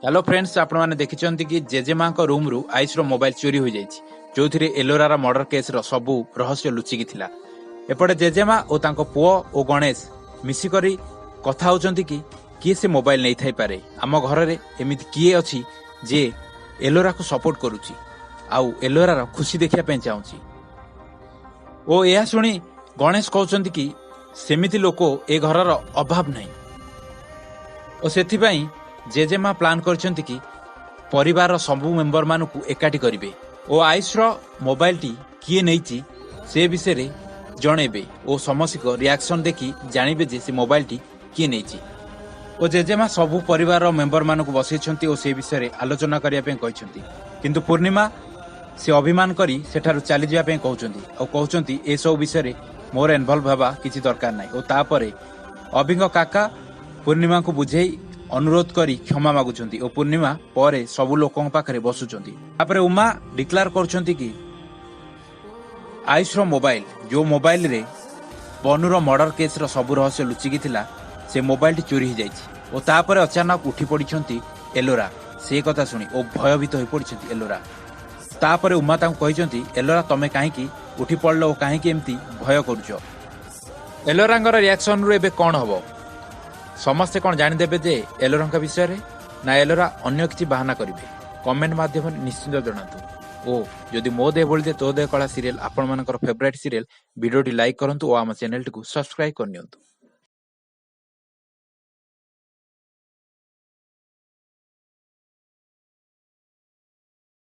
Hello friends, ଆପଣମାନେ ଦେଖିଛନ୍ତି କି ଜେଜେମାଙ୍କ ରୁମ୍ରୁ ଆୟୁଷର ମୋବାଇଲ ଚୋରି ହୋଇଯାଇଛି, ଯୋଉଥିରେ ଏଲୋରାର ମର୍ଡର କେସ୍ର ସବୁ ରହସ୍ୟ ଲୁଚିକି ଥିଲା। ଏପଟେ ଜେଜେମା ଓ ତାଙ୍କ ପୁଅ ଓ ଗଣେଶ ମିଶିକରି କଥା ହଉଛନ୍ତି କି କିଏ ସେ ମୋବାଇଲ ନେଇଥାଇପାରେ, ଆମ ଘରରେ ଏମିତି କିଏ ଅଛି ଯିଏ ଏଲୋରାକୁ ସପୋର୍ଟ କରୁଛି ଆଉ ଏଲୋରାର ଖୁସି ଦେଖିବା ପାଇଁ ଚାହୁଁଛି। ଓ ଏହା ଶୁଣି ଗଣେଶ କହୁଛନ୍ତି କି ସେମିତି ଲୋକ ଏ ଘରର ଅଭାବ ନାହିଁ ଓ ସେଥିପାଇଁ ଜେଜେମା ପ୍ଲାନ୍ କରିଛନ୍ତି କି ପରିବାରର ସବୁ ମେମ୍ବରମାନଙ୍କୁ ଏକାଠି କରିବେ ଓ ଆୟୁଷର ମୋବାଇଲଟି କିଏ ନେଇଛି ସେ ବିଷୟରେ ଜଣେଇବେ ଓ ସମସ୍ତଙ୍କ ରିଆକ୍ସନ ଦେଖି ଜାଣିବେ ଯେ ସେ ମୋବାଇଲଟି କିଏ ନେଇଛି। ଓ ଜେଜେମା ସବୁ ପରିବାରର ମେମ୍ବରମାନଙ୍କୁ ବସେଇଛନ୍ତି ଓ ସେ ବିଷୟରେ ଆଲୋଚନା କରିବା ପାଇଁ କହିଛନ୍ତି। କିନ୍ତୁ ପୂର୍ଣ୍ଣିମା ସେ ଅଭିମାନ କରି ସେଠାରୁ ଚାଲିଯିବା ପାଇଁ କହୁଛନ୍ତି ଆଉ କହୁଛନ୍ତି, ଏସବୁ ବିଷୟରେ ମୋର ଇନଭଲ୍ଭ ହେବା କିଛି ଦରକାର ନାହିଁ। ଓ ତାପରେ ଅଭିଙ୍କ କାକା ପୂର୍ଣ୍ଣିମାଙ୍କୁ ବୁଝେଇ ଅନୁରୋଧ କରି କ୍ଷମା ମାଗୁଛନ୍ତି ଓ ପୂର୍ଣ୍ଣିମା ପରେ ସବୁ ଲୋକଙ୍କ ପାଖରେ ବସୁଛନ୍ତି। ତାପରେ ଉମା ଡିକ୍ଲାର କରୁଛନ୍ତି କି ଆୟୁଷର ମୋବାଇଲ, ଯୋଉ ମୋବାଇଲରେ ବନୁର ମର୍ଡର କେସ୍ର ସବୁ ରହସ୍ୟ ଲୁଚିକି ଥିଲା, ସେ ମୋବାଇଲଟି ଚୋରି ହେଇଯାଇଛି। ଓ ତାପରେ ଅଚାନକ ଉଠି ପଡ଼ିଛନ୍ତି ଏଲୋରା ସେ କଥା ଶୁଣି ଓ ଭୟଭୀତ ହୋଇପଡ଼ିଛନ୍ତି ଏଲୋରା। ତାପରେ ଉମା ତାଙ୍କୁ କହିଛନ୍ତି, ଏଲୋରା, ତମେ କାହିଁକି ଉଠି ପଡ଼ିଲ ଓ କାହିଁକି ଏମିତି ଭୟ କରୁଛ? ଏଲୋରାଙ୍କର ରିଆକ୍ସନରୁ ଏବେ କ'ଣ ହବ? ସମସ୍ତେ କ'ଣ ଜାଣିଦେବେ ଯେ ଏଲୋରାଙ୍କ ବିଷୟରେ, ନା ଏଲୋରା ଅନ୍ୟ କିଛି ବାହାନା କରିବେ? କମେଣ୍ଟ ମାଧ୍ୟମରେ ନିଶ୍ଚିତ ଜଣାନ୍ତୁ। ଓ ଯଦି ମୋ ଦେହ ଭଳି ତୋ ଦେହ କଳା ସିରିଏଲ ଆପଣମାନଙ୍କର ଫେଭରାଇଟ୍ ସିରିଏଲ, ଭିଡ଼ିଓଟି ଲାଇକ୍ କରନ୍ତୁ ଓ ଆମ ଚ୍ୟାନେଲଟିକୁ ସବସ୍କ୍ରାଇବ୍ କରିନିଅନ୍ତୁ।